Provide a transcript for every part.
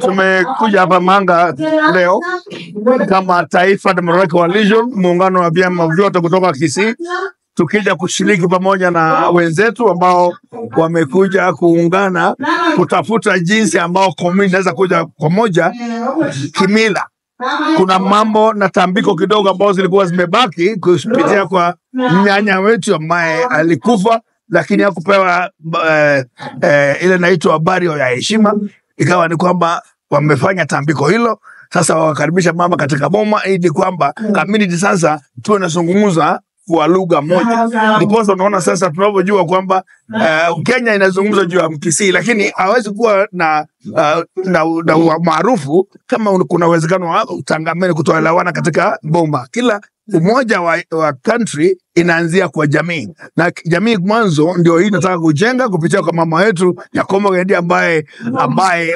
Tumekuja hapa Manga leo kama Taifa Democratic Coalition, muungano wa vyama vyote kutoka Kisii, tukija kushiriki pamoja na wenzetu ambao wamekuja kuungana kutafuta jinsi ambao community inaweza kuja pamoja kimila. Kuna mambo na tambiko kidogo ambazo zilikuwa zimebaki kupitia kwa nyanya wetu ambaye alikufa, lakini hakupewa ile inaitwa burial ya heshima. Ikawa ni kwamba wamefanya tambiko hilo, sasa wakaribisha mama katika boma, ili kwamba community sasa tuwe nazungumza kwa lugha moja. Ndiposa unaona sasa tunavyojua kwamba Kenya inazungumza juu ya Mkisii, lakini hawezi kuwa na maarufu kama kuna uwezekano wa utangamano kutoelewana katika boma. Kila umoja wa country inaanzia kwa jamii, na jamii mwanzo ndio hii nataka kujenga kupitia kwa mama wetu Nyakomo Gendi ambaye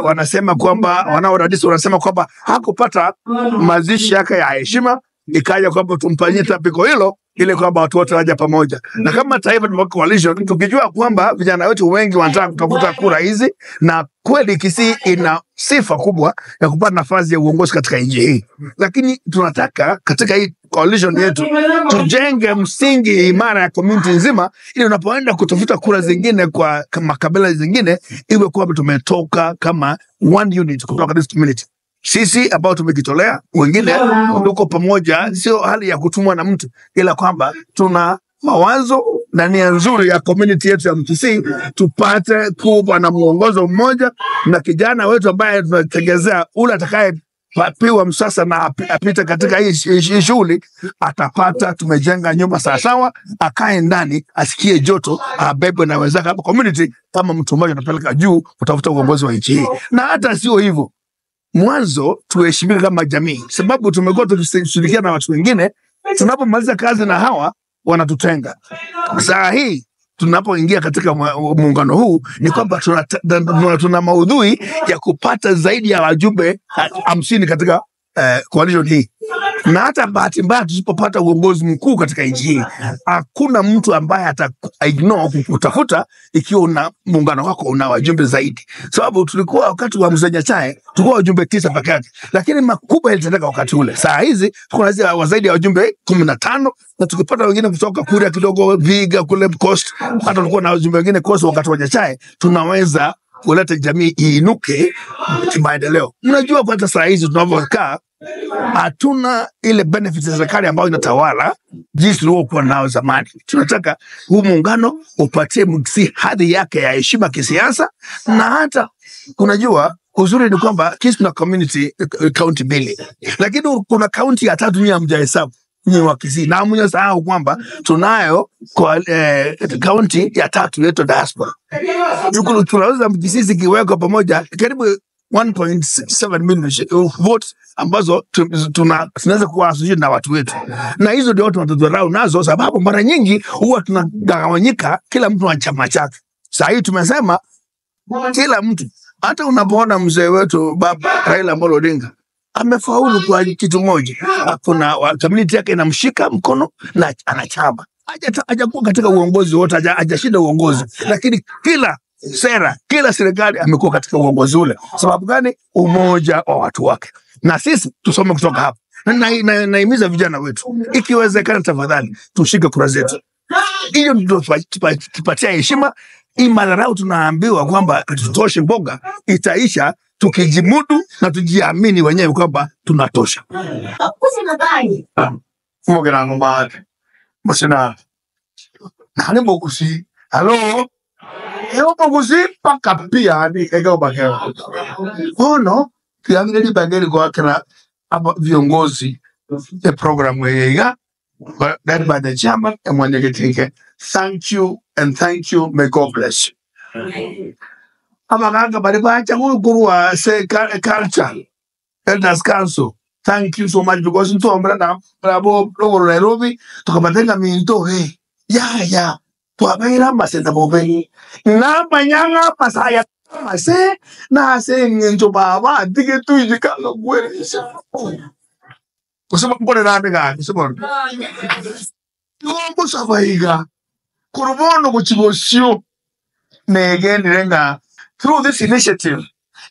wanasema kwamba wanaodadisi wanasema kwamba hakupata mazishi yake ya heshima, ikaja kwamba tumfanyie tambiko hilo ili kwamba watu wote waje pamoja. Na kama Taifa Democratic Coalition tukijua kwamba vijana wetu wengi wanataka kutafuta kura hizi, na kweli Kisii ina sifa kubwa ya kupata nafasi ya uongozi katika nchi hii, lakini tunataka katika hii coalition yetu tujenge msingi imara ya community nzima, ili unapoenda kutafuta kura zingine kwa makabila zingine iwe kwamba tumetoka kama one unit kutoka this community. Sisi ambao tumejitolea, wengine tuko pamoja, sio hali ya kutumwa na mtu, ila kwamba tuna mawazo na nia nzuri ya community yetu ya Mkisii, tupate kuwa na mwongozo mmoja, na kijana wetu ambaye tunatengezea ule atakaye piwa msasa na apite katika hii shughuli atapata, tumejenga nyumba sawasawa, akae ndani asikie joto, abebwe na wenzake hapa community kama mtu mmoja anapeleka juu kutafuta uongozi wa nchi hii. Na hata sio hivyo, mwanzo tuheshimike kama jamii, sababu tumekuwa tukishirikiana na watu wengine, tunapomaliza kazi na hawa wanatutenga. Saa hii tunapoingia katika muungano huu ni kwamba tuna maudhui ya kupata zaidi ya wajumbe 50 katika coalition hii. Na hata bahati mbaya tusipopata uongozi mkuu katika nchi hii, hakuna mtu ambaye ata ignore kukutafuta ikiwa una muungano wako una wajumbe zaidi. Sababu tulikuwa wakati wa Mzee Nyachae tulikuwa wajumbe 9 peke yake, lakini makubwa yalitendeka wakati ule. Saa hizi tuko na zaidi ya wajumbe 15, na tukipata wengine kutoka Kuria kidogo, Viga kule Coast, hata tulikuwa na wajumbe wengine Coast wakati wa Nyachae, tunaweza kuleta jamii iinuke kimaendeleo. Mnajua kwanza saa hizi tunavyokaa hatuna ile benefit ya serikali ambayo inatawala jinsi tulivyokuwa nao zamani. Tunataka huu muungano upatie Mkisii hadhi yake ya heshima kisiasa, na hata unajua uzuri ni kwamba Kisii tuna community county mbili, lakini kuna county ya tatu nyinyi hamjahesabu nyinyi wa Kisii, na hamjasahau kwamba tunayo kwa county ya tatu inaitwa diaspora. Tunaweza Kisii zikiwekwa pamoja karibu 1.7 million votes ambazo tunaweza kuwa associated na watu wetu, na hizo ndio watu wanatudharau nazo, sababu mara nyingi huwa tunagawanyika, kila mtu na chama chake. Saa hii tumesema kila mtu, hata unapoona mzee wetu baba Raila Amolo Odinga amefaulu kwa kitu moja, kuna community yake inamshika mkono na ana chama, hajakuwa katika uongozi wote, hajashinda uongozi, lakini kila sera, kila serikali amekuwa katika uongozi ule. Sababu gani? Umoja wa watu wake. Na sisi tusome kutoka hapa. Na naimiza vijana wetu, ikiwezekana, tafadhali tushike kura zetu, hiyo ndio tupatia heshima. Hii madharau tunaambiwa kwamba tutoshe mboga itaisha tukijimudu na tujiamini wenyewe kwamba tunatosha. Mugirango mate musina nani mogusi halo eo mogusi paka pia ni ega obakera ono tiangeli bangeli gwakera aba viongozi the program yega led by the chairman and mwenyekiti. Thank you and thank you, may God bless you. Abaganga bari bacha kuruwa se culture Elders Council, thank you so much because ntombra na bravo logo Nairobi tukabatenga minto he ya ya twabeira masenta bobe na manyanga pasaya mase na se ngenjo baba tige tuijikanga gwerisha kusema mbone nani ga kusema ngombo sabaiga kurubono kuchibosio negendirenga through this initiative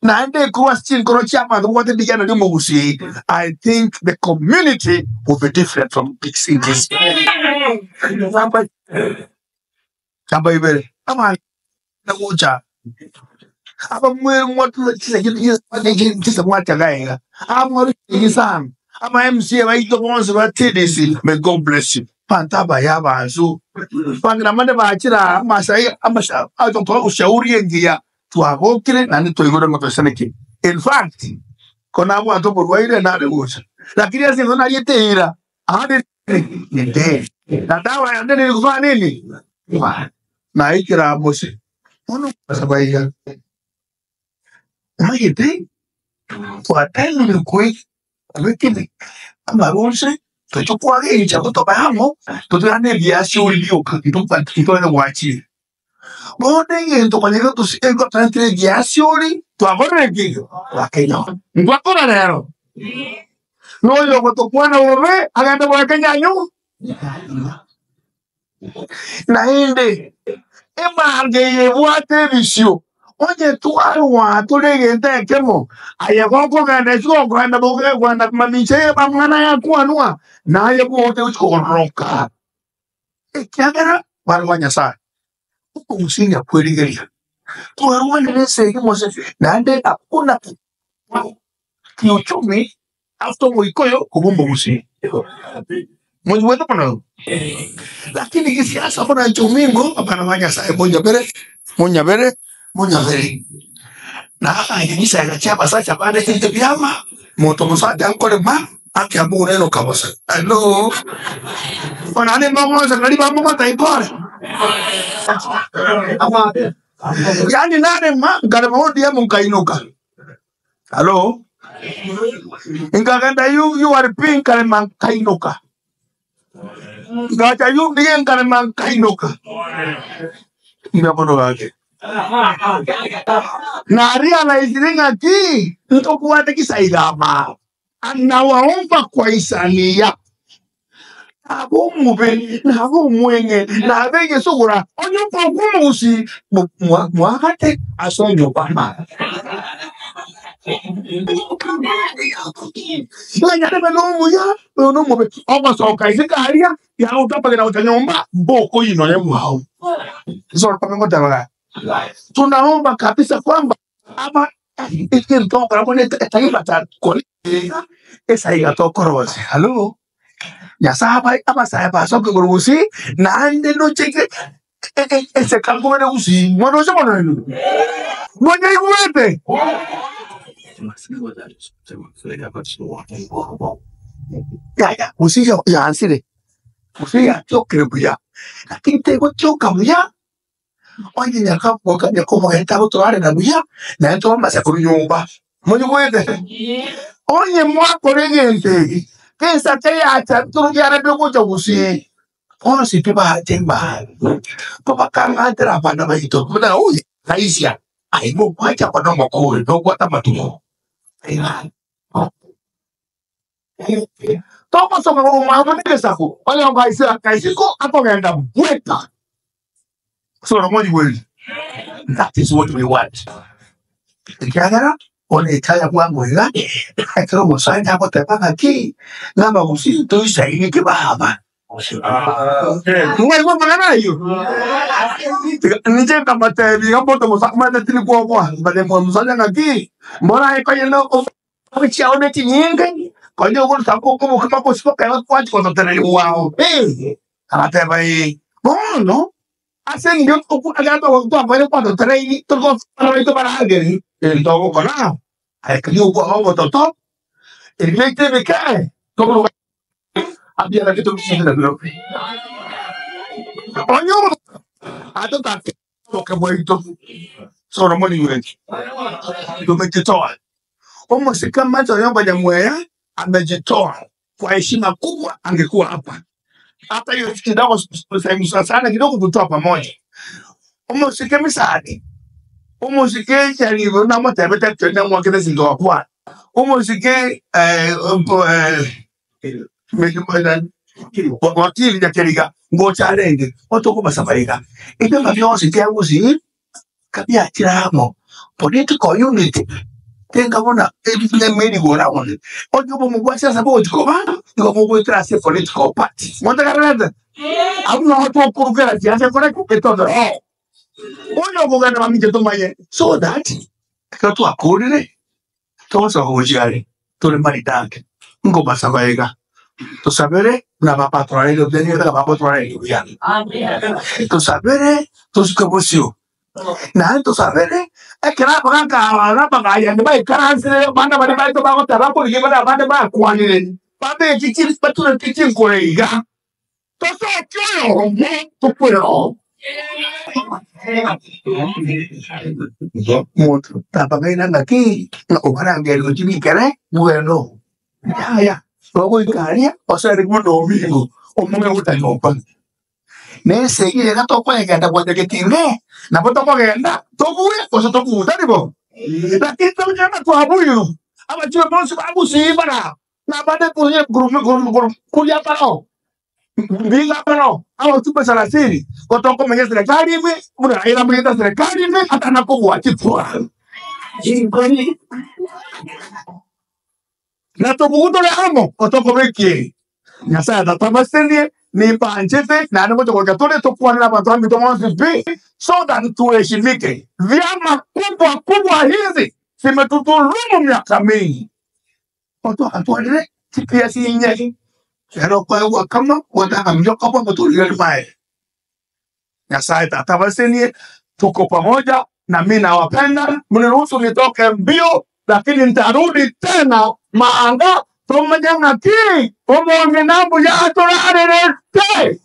Naende kuwa chinkoro chama what began to Mugusi. I think the community will be different from big cities. Chamba ibere. Ama nakucha. Aba mwe mwatu chisa mwacha gaenga. Ama sana. Ama MC baito bonse ba TDC. May God bless you. Pantaba ya banzu. Pangira mande baachira amasai amasha ato ushauri engia. Tuagokire na nitoigore ngotoseneki. In fact, kona abu ato porwaire na regusa. Lakini asi ndo naliete ahadi nende. Na dawa ya ndeni kufanya nini? Na ikira mose. Ono sabaiga. Mayete tuatelo ni kwe abekele ama bonse tochukua gecha kutobamo tutane biasi ulioka ntumpa ntone wachi. Bonde ngento kanyega tusiego tantire biasi uli tuagore kiyo. Lakini ngwakora lero. No yo kutokuwa ube agenda kwa Kenya nyu. Na inde emange yebuate bisio. Onye tuarwa tulegente kemo ayegoko gane soko gana boge gana mamiche bamwana ya kuanua na aye bote uchikoroka ekyagera barwanya sa ukunsinga kwerigeria tuarwa nese kimose nande akuna kiuchumi after moikoyo kubumba musi mwenye kono lakini kisiasa kuna chumingo hapana wanya sa monya bere monya bere monya bere na ayisa ya chapa sacha pande tete byama moto musade ankole ma akiambu neno kabasa hello ona ne mama za kali mama mata ipore yani nane ma ngale maodi ya munkainuka hello ngaganda you are pink kale mankainuka ngacha yu ndiye ngale mankainuka mbapono yake na realize ngati ntokuwa kisaidama anawaomba kwa isania abo mube nabo mwenge na bege sugura onyo kumusi mwakate asonyo pama nganya no muya no mube obasoka isikaria ya utapaka na utanyomba boko ino ya mwao so pamengo tabaga tunaomba kabisa kwamba ama ikintonga kone taifa ta kole esa igatokoroze hello ya saba abasaba soke kurusi nande no cheke ese kango bere usi mwana se mwana no mwana iguete ya usi ya ansire usi ya chokre buya lakini tego choka buya oye nyakapo nyakobo entabo toare na buya na ento masa kunyumba mwana iguete onye mwako regente pensa che acha tu ya rebe ko usi onsi piba temba papa kanga tera bana baito na uyi raisia ai mo kwacha kwa no mako no kwa tamatu tomo so ko ma ma ne sako wale ngaisa kaisiko akogenda bweka so no mo that is what we want. Kiagara one chaya kwangu ila akero mosanya ko tepaka ki ngamba kusinto isaini ke baba Mwe kwa magana hiyo. Nije kama tebi kambo to mosakma na tilikuwa kwa bale mo mosanya ngaki mbona iko yeno ko chiaone chinyinge konyo ko sako ko kama ko sipo kayo kwa ko tere wao eh alateba eh bono hacen yo agando ko apoyo cuando tere to ko para to para alguien el todo con la ay que yo ko to to el leite me cae como había que tú Oño ato take que bonito solo moni wengi tumejitoa Omo macho yomba Nyamweya amejitoa kwa heshima kubwa, angekuwa hapa hata hiyo kidogo sehemu sana kidogo kutoa pamoja. Omo misadi omo sike charibo na motebe tete na mwakete singo kwa omo sike wakili jakeriga ngo charenge otoko basabaiga ibyo byose byabuzi kabya kiramo political unity. Tengabona ebimeri gora one. Ojo bo mugwasha sabo otikoba ngo mugwetera se political party. Montagarada. Abu no to kurugera siasa kore kutodo. Oyo kugana mamije tomaye so that katu akorire toso hojare tole maritake ngo basabaega. Tosabere na papa traere obtenir la papa traere ya. Tosabere toskobosio. Na tosabere ekera banka na banka ya ne bai karanse bana bana bai to ba tarapo ye bana bana ba kwanire. Babe chichi patura chichi koreiga. Toso kyo to puero. Muntu tapagaina ngaki na obarange lo chibikere bueno. Ya ya. Luego ikaria o sea como domingo o me gusta no pan. Nese ile na to kwa genda kwa que tinge na poto kwa genda to kuwe o so to ku taribo. Lakini to jana kwa abuyu. Aba chwe bonso abu si para. Na bade kuye guru guru guru kuya para. Biga para. Aba tu pesa la siri. Kotoko mwenye serikali hivi, una ila mwenye serikali hivi hata nakokuwa chipwa. Na tokuguto le amo otoko beki. Nyasaye tatabasenie ni panchete na niko tokatole tokuwa na watu wangu tomo so that tuheshimike. Vyama kubwa kubwa hizi zimetudhulumu miaka mingi. Watu hatuendelee tipia si nyingi. Pero kwa kama wataka mjoka kwa mtulie mae. Nyasaye tatabasenie tuko pamoja na mimi nawapenda. Mniruhusu nitoke mbio lakini nitarudi tena maanga tomanyanga ki omonge nambu ya torarere te.